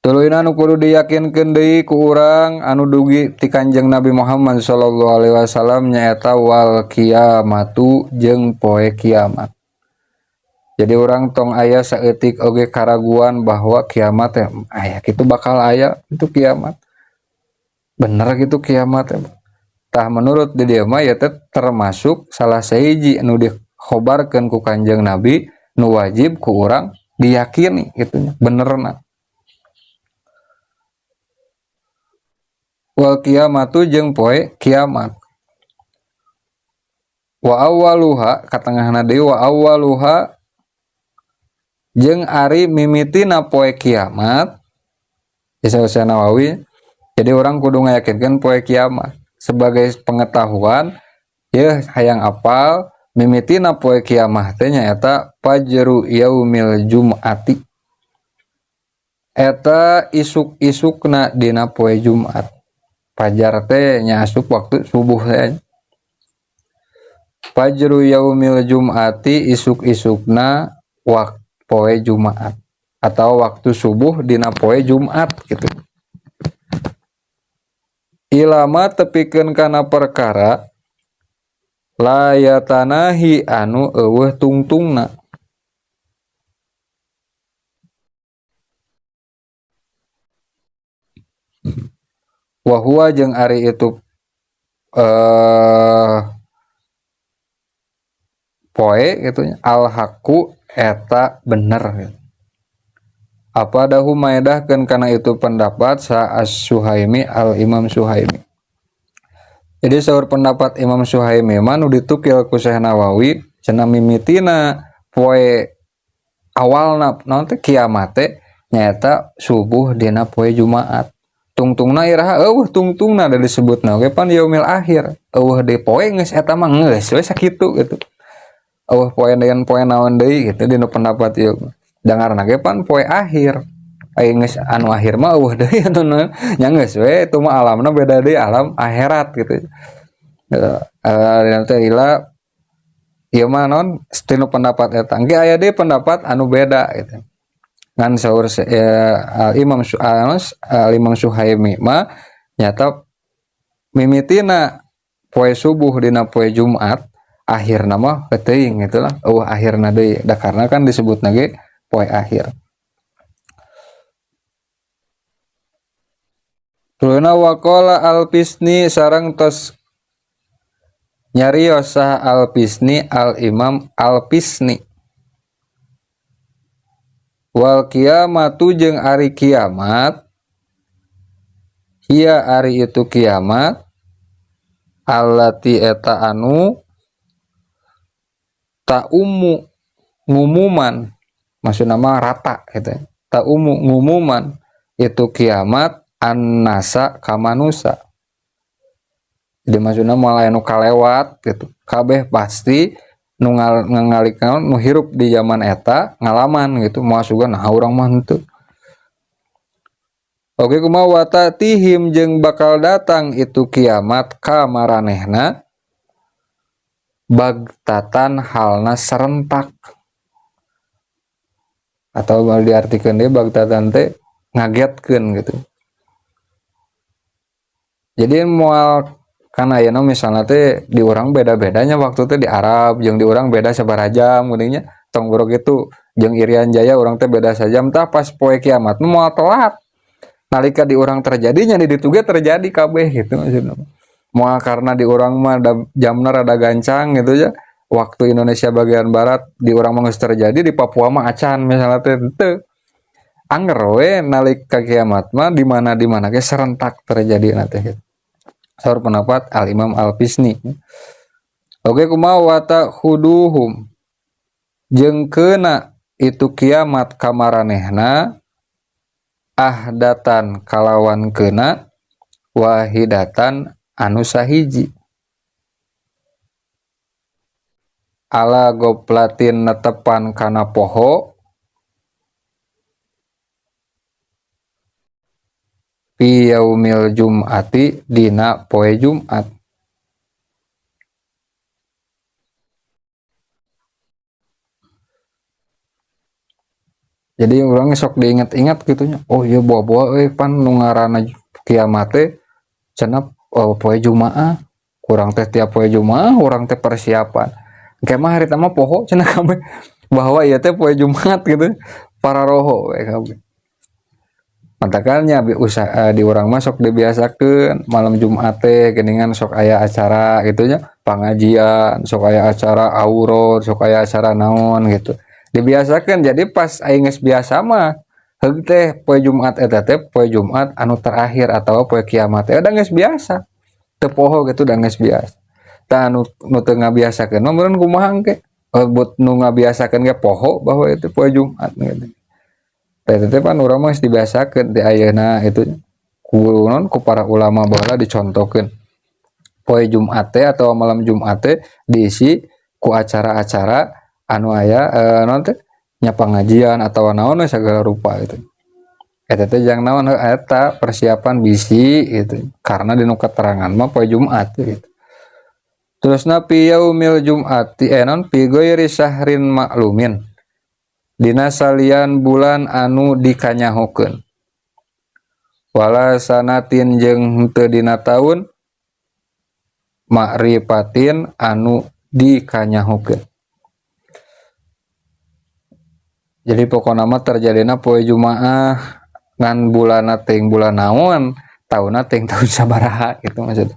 Tuluyna nu kudu diyakinkeun deui ku urang anu dugi ti Kanjeng Nabi Muhammad sallallahu alaihi wasallam nyaeta wal kiamatu jeung poe kiamat. Jadi urang tong aya saeutik oge karaguan bahwa kiamat teh aya kitu bakal aya itu kiamat. Bener gitu kiamat teh. Tah menurut di dieu mah ya teh termasuk salah sahiji nu dikhobarkeun ku Kanjeng Nabi nu wajib ku urang diyakini gitu nya benerna. Wal kiamatu jeung poe kiamat. Wa awwaluha katengahna deui wa awwaluha jeung ari mimitina poe kiamat. Isa Nawawi. Jadi orang kudu ngayakinkeun poe kiamat sebagai pengetahuan ya hayang apal mimitina poe kiamat teh nyaeta fajru yaumil jum'ati. Eta isuk-isukna dina poe Jumat. Fajar teh nya asup waktu subuh teh. Fajru yaumil jum'ati isuk-isukna waktu poe Jumat atau waktu subuh dina poe Jumat gitu. Ilama tepikeun kana perkara la yatanahi anu eueuh tungtungna. Wa huwa jeung ari itu poe gitu nya al haqqu eta bener gitu. Apa dahu maedahkeun kana itu pendapat sa As-Suhaimi al Imam Suhaimi. Jadi saur pendapat Imam Suhaimi mah nu ditukil ku Syekh Nawawi cenah mimitina poe awalna naon teh kiamat teh nyaeta subuh dina poe Jumaat. Tungtungna iraha eueuh tungtungna da disebutna oge pan yaumil akhir. Eueuh deui poe geus eta mah geus we sakitu gitu. Eueuh poe deun poe naon deui gitu dina pendapat ieu. Dangarna ge pan poe akhir. Ai geus anu akhir mah eueuh deui atuh naon. Nya geus we itu mah alamna beda deui alam akhirat gitu. Heeh, teh ila ieu mah naon tinu pendapat eta. Engke aya deui pendapat anu beda gitu. Ngan saur al Imam al Imam Suhaimi mah nyata mimitina poe subuh dina poe Jumat akhirna mah teuing gitulah eueuh akhirna deui da karena kan disebutna ge poe akhir. Tuluna waqala al-Pisni sareng tos nyarios saha al-Pisni al Imam al-Pisni. Wal kiamatu jeung ari kiamat hiya ari itu kiamat allati eta anu ta'ummu ngumuman maksudna mah rata gitu ya. Ta'ummu ngumuman itu kiamat annasa ka manusa. Jadi maksudna moal aya nu kalewat gitu. Kabeh pasti nu ngalikeun nu hirup di zaman eta ngalaman gitu moal sugan nah urang mah henteu. Oke kumaha watatihim jeung bakal datang itu kiamat ka maranehna bagtatan halna serentak atau mau diartikeun deui bagtatan teh ngagetkeun gitu. Jadi moal kan ayeuna misalna teh di urang beda-bedanya waktu teh di Arab jeung di urang beda sabaraha jam geuning nya tong boro kitu jeung Irian Jaya urang teh beda sajam tah pas poe kiamat mah moal telat. Nalika di urang terjadinya di ditu ge terjadi kabeh gitu maksudna. Moal karena di urang mah jamna rada gancang gitu ya. Waktu Indonesia bagian barat di urang mah geus terjadi di Papua mah acan misalna teh henteu. Anger we nalika kiamat mah di mana di mana ge serentak terjadi na teh gitu. Saur pendapat Al Imam Al Pisni. Oke kumaha wata huduhum jeung keuna itu kiamat kamaranehna ahdatan kalawan keuna wahidatan anu sahiji ala goplatin netepan kana poho fi yaumil jum'ati dina poe Jumat. Jadi urang sok diingat-ingat gitu nya. Oh iya buah-buah euy pan nu ngaranna kiamat teh cenah poe Jumaah. Kurang teh tiap poe Jumaah urang teh persiapan. Engke mah harita mah poho cenah kabeh bahwa ieu teh poe Jumat gitu. Para roho we kabeh. Matakannya usaha di urang mah sok dibiasakeun malam Jumat teh geuningan sok aya acara gitu nya, pangajian, sok aya acara aurot, sok aya acara naon gitu. Dibiasakeun jadi pas aing geus biasa mah heug teh poe Jumat eta teh poe Jumat anu terakhir atawa poe kiamat teh udah geus biasa. Teu poho gitu udah geus biasa. Tah anu nu teu ngabiasakeun mah meureun kumaha engke? Buat nu ngabiasakeun ge poho bahwa itu poe Jumat gitu. Tah eta teh pan urang mah geus dibiasakeun di ayeuna itu ku non ku para ulama baheula dicontohkeun. Poe Jumat teh atau malam Jumat teh diisi ku acara-acara anu aya naon teh nya pangajian atawa naon we sagala rupa gitu. Eta teh jang naon heuh eta persiapan bisi gitu. Karena dinu keterangan mah poe Jumat gitu. Terusna fi yaumil jum'ati non fi ghairi syahrin ma'lumin. Dina salian bulan anu dikanyahokeun. Wala sanatin jeung henteu dina taun ma'rifatin anu dikanyahokeun. Jadi pokona mah terjadina poe Jumaah ngan bulanna teuing bulan naon, taunna teuing taun sabaraha gitu maksudna.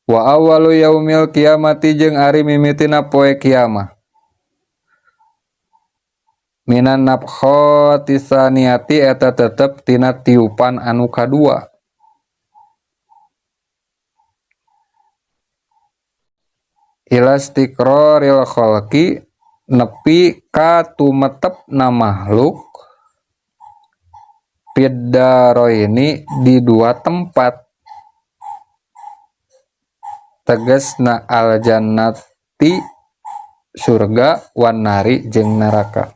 Wa awwalu yaumil kiamati jeung ari mimitina poe kiamah. Minan nafkhati tsaniyati eta tetep tina tiupan anu kadua. Ila istiqraril khalqi nepi ka tumetepna makhluk fid-daroini di dua tempat. Tegasna al-jannati surga wan nari jeung neraka.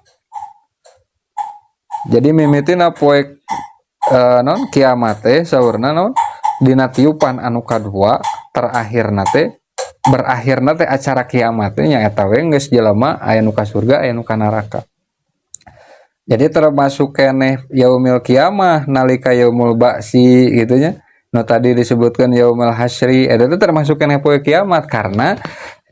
Jadi mimitina poe non kiamat teh saurna non dina tiupan anu kadua terakhirna teh berakhirna teh acara kiamat teh nya eta we geus jelema aya nu ka surga aya nu ka neraka. Jadi termasuk keneh yaumil kiamah nalika yaumul ba'si gitu nya. Nu tadi disebutkan yaumul hasyri eta teh termasuk keneh poe kiamat karena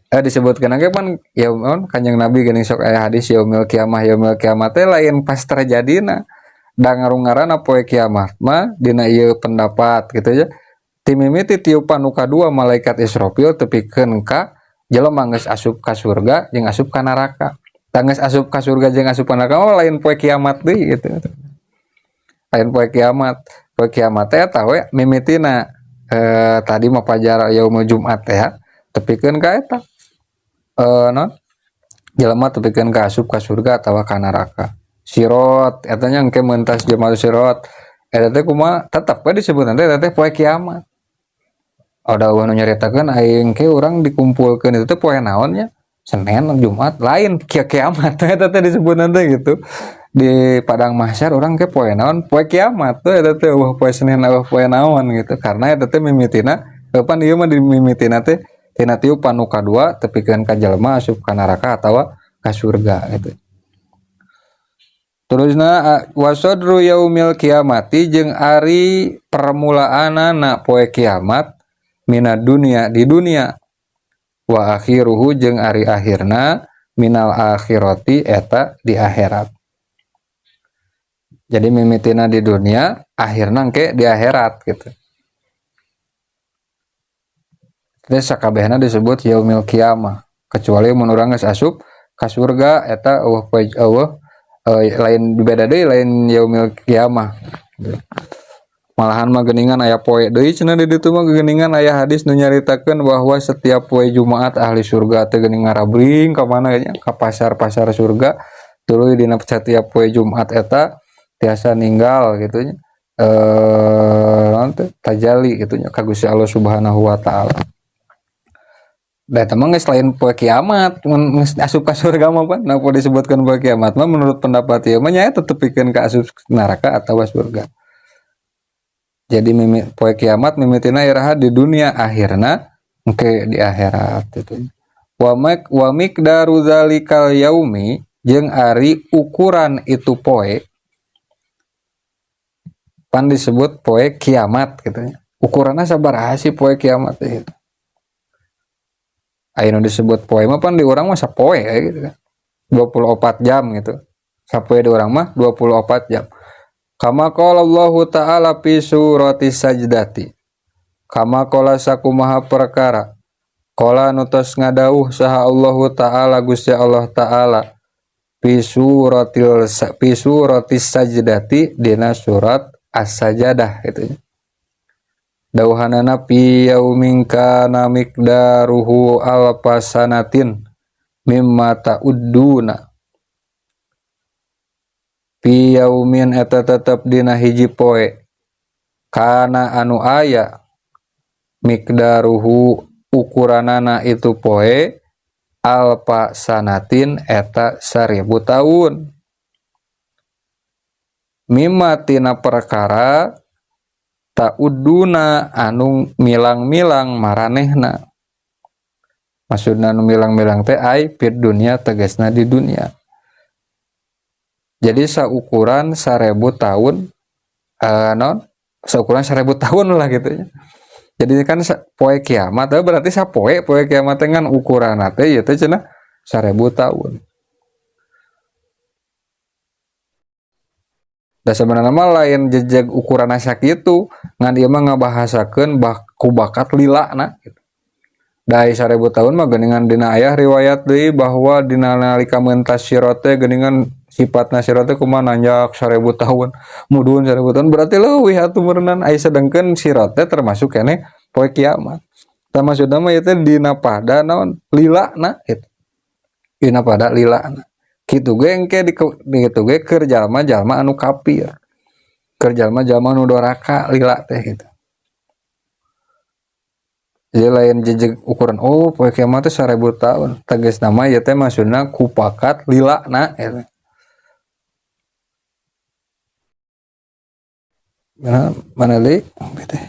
disebutkan ge pan yaum Kanjeng Nabi geuning sok aya hadis yaumil kiamah teh lain pas terjadina da ngarung-ngaranna poe kiamat mah dina ieu pendapat gitu ya. Timimiti tiupan nu kadua malaikat Israfil tepikeun ka jelema geus asup ka surga jeung asup ka neraka. Tah geus asup ka surga jeung asup ka neraka mah lain poe kiamat deui gitu. Lain poe kiamat. Poe kiamat teh eta we mimitina tadi mah pajar yaumul Jumat teh ya, tepikeun ka eta. Non jelema tepikeun ka asup ka surga atawa ka neraka. Sirot eta nya engke mentas jelema sirot eta teh kumaha tetep we disebutna teh eta teh poe kiamat. Ada nu nyaritakeun aing ke urang dikumpulkeun itu teh poe naon nya? Senin Jumat lain kiamat eta teh disebutna teh gitu. Di padang mahsyar urang ke poe naon? Poe kiamat tuh eta teh eueuh poe Senin eueuh poe naon gitu. Karena eta teh mimitina pan ieu mah dimimitina teh tina tiupan nu kadua tepikeun ka jelema asup ka neraka atawa ka surga gitu. Terusna wasadru yaumil kiamati jeung ari permulaanana poe kiamat minad dunia di dunia wa akhiruhu jeung ari akhirna minal akhirati eta di akhirat. Jadi mimitina di dunia akhirna engke di akhirat gitu. Jadi sakabehna disebut yaumil kiamah kecuali mun urang geus asup ka surga eta eueuh poe eueuh lain beda deui lain yaumil kiamah. Malahan mah geuningan aya poe deui cenah di ditu mah geuningan aya hadis nu nyaritakeun bahwa setiap poe Jumat ahli surga teh geuning ngarabring ka mana nya ka pasar-pasar surga tuluy dina setiap poe Jumat eta tiasa ninggal gitu nya naon teh tajali gitu nya ka Gusti Allah Subhanahu wa taala. Da eta mah geus lain poe kiamat mun geus asup ka surga mah pan nah disebutkeun poe kiamat mah menurut pendapat ieu mah nya eta tepikeun ka asup neraka atawa surga. Jadi poe kiamat mimitina iraha di dunia akhirna engke di akhirat gitu. Wa mikdaru zalikal yaumi Jeung ari ukuran itu poe pan disebut poe kiamat gitu nya. Ukuranna sabaraha sih poe kiamat teh gitu. Aya nu disebut poe mah pan di urang mah sapoe gitu kan. 24 jam gitu. Sapoe di urang mah 24 jam. Kama qala Allahu ta'ala fi surati sajdati. Kama qala sakumaha perkara. Qala nutos ngadauh saha Allahu ta'ala Gusti Allah ta'ala fi suratis sajdati dina surat As-Sajdah gitu. Dauhanana fi yaumin kana miqdaruhu alfasanatin mimma ta'udduna. Fi yaumin eta tetep dina hiji poe kana anu aya miqdaruhu ukuranana itu poe alfasanatin eta 1000 tahun. Mimma tina perkara ta'udduna anu milang-milang maranehna. Maksudna anu milang-milang teh ai fid dunya tegasna di dunia. Jadi saukuran 1000 tahun non saukuran 1000 tahun lah gitu ya. Jadi kan poe kiamat berarti sapoe poe kiamat teh ngan ukuranna teh ieu teh cenah 1000 tahun. Da sebenarnya mah lain jejeg ukuran sakitu, ngan ieu mah ngabahasakeun ku bakat lilana gitu. Da 1000 tahun mah geuningan dina aya riwayat deui bahwa dina nalika mentas sirat teh geuningan sifatna sirat teh kumaha nanjak 1000 tahun, mudun 1000 tahun berarti leuwih atuh meureunnan ai sedengkeun sirat teh termasuk keneh poe kiamat. Tah maksudna mah ieu teh dina pada naon lilana gitu. Dina pada lilana. Kitu ge engke di kitu ge keur jalma-jalma anu kafir. Keur jalma-jalma anu doraka lila teh gitu. Jadi lain jejeg ukuran oh poe kiamat teh 1000 tahun. Tegasna mah ieu teh maksudna kupakat lilana gitu. Mana mana deui teh.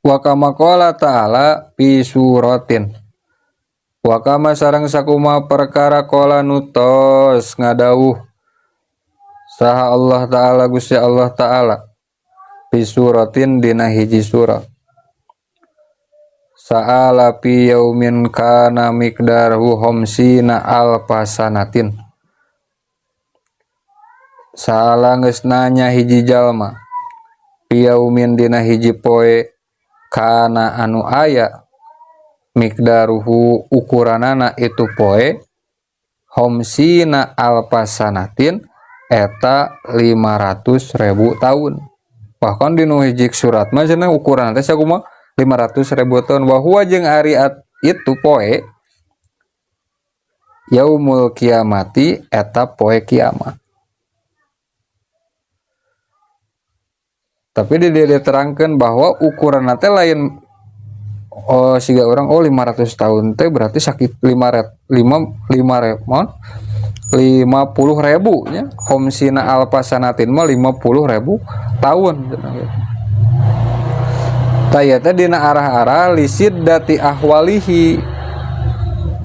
Wa kama qala ta'ala fi suratin. Wa kama sareng sakuma perkara qala nutos ngadawuh saha Allah ta'ala Gusti Allah ta'ala fi suratin dina hiji surat. Sa'ala fi yaumin kana miqdaruhu khamsina alfasanatin. Sa'ala geus nanya hiji jalma fi yaumin dina hiji poe kana anu aya miqdaruhu ukuranana itu poe khamsina alfasanatin eta 500.000 tahun. Bahkan di nu hiji surat mah cenah ukuran teh sakumaha 500.000 tahun. Wa huwa jeung ari itu poe yaumul kiamati eta poe kiamat. Tapi di dia diterangkan bahwa ukuran teh lain oh siga orang oh 500 tahun teh berarti sakit lima ret, lima, lima re, mon, 50.000 nya. Khamsina alfasanatin mah 50.000 tahun. Tah ieu teh dina arah-arah lisiddati ahwalihi.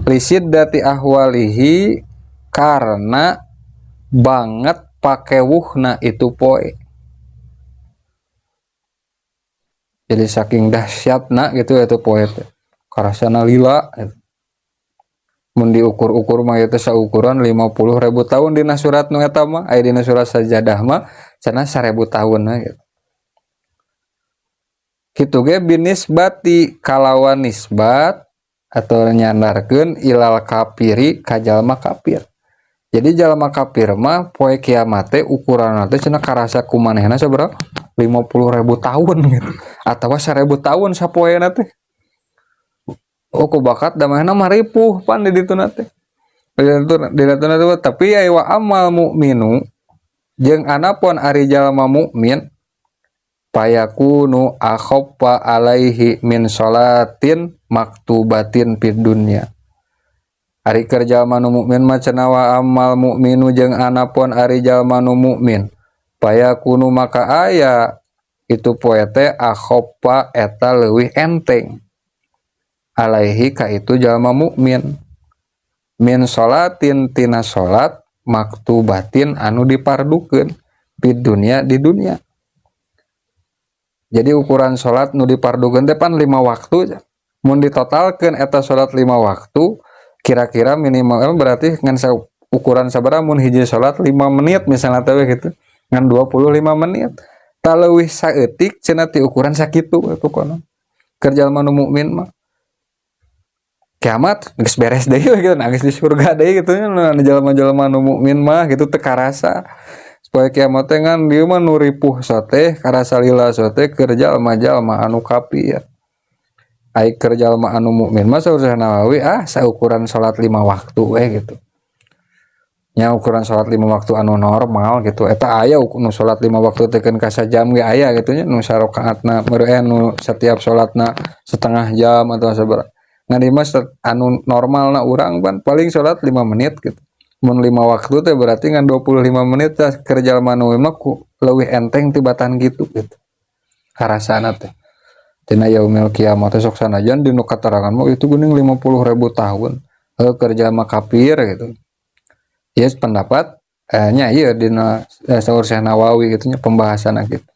Lisiddati ahwalihi karena banget pakewuhna itu poe. Jadi saking dahsyatna gitu itu poe teh. Karasana lila gitu. Mun diukur-ukur mah ieu teh saukuran 50.000 tahun dina surat nu eta mah, aya dina surat sajadah mah cenah 1000 tahun gitu. Kitu ge binisbati kalawan nisbat atau nyandarkeun ilal kafiri ka jalma kafir. Jadi jalma kafir mah poe kiamat teh ukuranna teh cenah karasa ku manehna sabaraha? 50.000 tahun gitu. Atawa 1000 tahun sapoena teh. Oh ku bakat da manehna mah ripuh pan di dituna teh. Di dituna teh tapi aya wa amal mukminu jeung anapun ari jalma mukmin payakunu akhaffa alaihi min sholatin maktubatin fid dunya. Ari keur jalma nu mukmin mah cenah wa amal mukminu jeung anapun ari jalma nu mukmin payakunu maka aya Itu poe teh akhaffa eta leuwih enteng alaihi ka itu jalma mukmin min sholatin tina salat maktubatin anu dipardukeun di dunia, di dunia. Jadi ukuran salat nu dipardukeun teh pan 5 waktu. Mun ditotalkeun eta salat 5 waktu, kira-kira minimal berarti ngan ukuran sabaraha mun hiji salat 5 menit misalnya teh gitu, ngan 25 menit. Tah, leuwih saeutik cenah ti ukuran sakitu pokona keur jalma nu mukmin mah. Kiamat geus beres deui gitu, nah, geus di surga deui gitu nya. Jalma-jalma nu mukmin mah gitu teu karasa supaya kiamat teh. Ngan dieu mah nu ripuh soteh, karasa lila soteh keur jalma-jalma anu kafir. Ai keur jalma anu mukmin mah, saur Nawawi, ah, saukuran salat 5 waktu we gitu nya, ukuran salat 5 waktu anu normal gitu. Eta aya nu salat 5 waktu teh ka sajam ge aya gitu nya, nu sarakaatna meureun nu setiap salatna setengah jam atau sabaraha. Ngan ieu mah anu normalna urang pan paling salat 5 menit gitu. Mun 5 waktu teh berarti ngan 25 menit. Tah, keur jalma nu mah leuwih enteng tibatan gitu gitu karasana teh tina yaumil kiamat teh. Sok sanajan dinu katerangan mah itu geuning 50.000 tahun heuh keur jalma kafir gitu ya. Pendapat nya ieu dina saur Syekh Nawawi gitu nya, pembahasan gitu.